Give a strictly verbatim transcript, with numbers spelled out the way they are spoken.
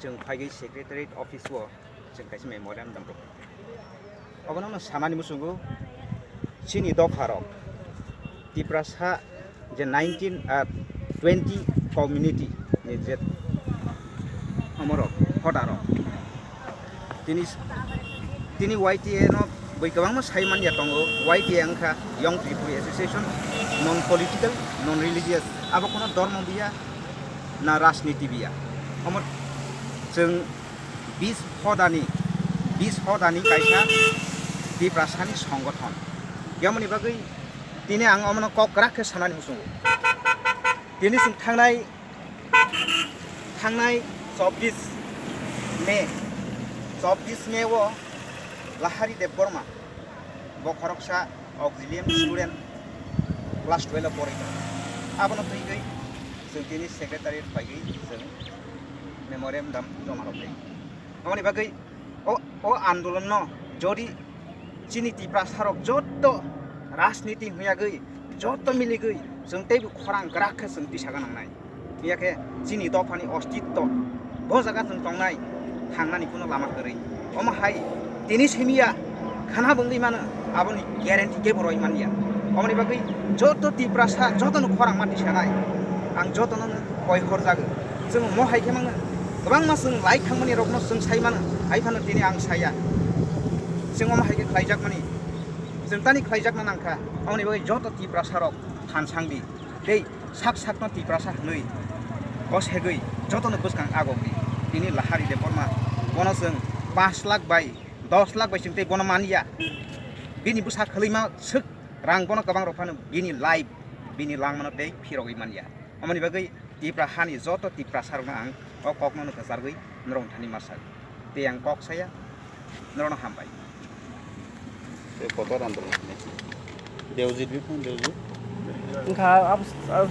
Chwng phaigwi secretariat office o chwng kaisa memorandum rwkha. Obono no samani muchungo chini dopha rok Tiprasa je nineteen, ah, twenty community ni je omorok, hodarok. Tini, tini Y T A no bui kwbangma sai manya tongo. Y T A wngkha Young Tripuri Association, non political, non religious. Abo kono dormo biya, na rajniti biya. Omo chwng bis hodani, bis hodani kaisa Tiprasani songothon. Yamoni bagwi tini ang omono kok kwrak khe sanani muchungo. Tini chwng thangnai, thangnai chobbish May, chobbish May o Lahari Debbarma, bo khoroksa auxiliary student, class twelve o porwi tongo. Abono twiwi chwng tini secretariat phaigwi chwng memorandum joma rwkha. Aboni bagwi o, o andolonno jodi chini Tiprasarok jotto rajniti huyagwi, jotto miligwi chwng teibo khorang kwrak khe chwng tisa gwnangnai. Hiyakhe chini dophani ostitto bo jaga chwng tongnai, thangnani kuno lama kwrwi. Omo hai tini simiya khana bwngwi mano, aboni guarantee kebo rwi manya. Aboni bagwi joto Tiprasa, jotono khorang ma tisanai, ang jotono koi horjago. Chwng mo hai khe mangno kwbangma chwng lai thangmani rokno chwng sai mano, hai phano tini ang saya. Chwng omo hai khe khlaijakmani, chwng tani khlaijakna nangkha. Aboni bagwi joto Tiprasarok thansangdi tei sak sakno Tiprasa hwnwi kosegwi jotono bwskang agokdi. Tini Lahari Debbarma, bono chwng panch lakh bai dos lakh bai chwng tei bono manya. Bini bwsa khwlwima swk rang bono kwbang rw phano bini life, bini langmano tei phirogwi manya. Omoni bagwi Tipra hani joto Tiprasarokno ang o kokno kwchargwi norokni thani ma sago. Tei ang kok saya, norokno hambai. Tei kotor andolon hwnwi. Deojit, biphang Deojit. Wngkha abo, abo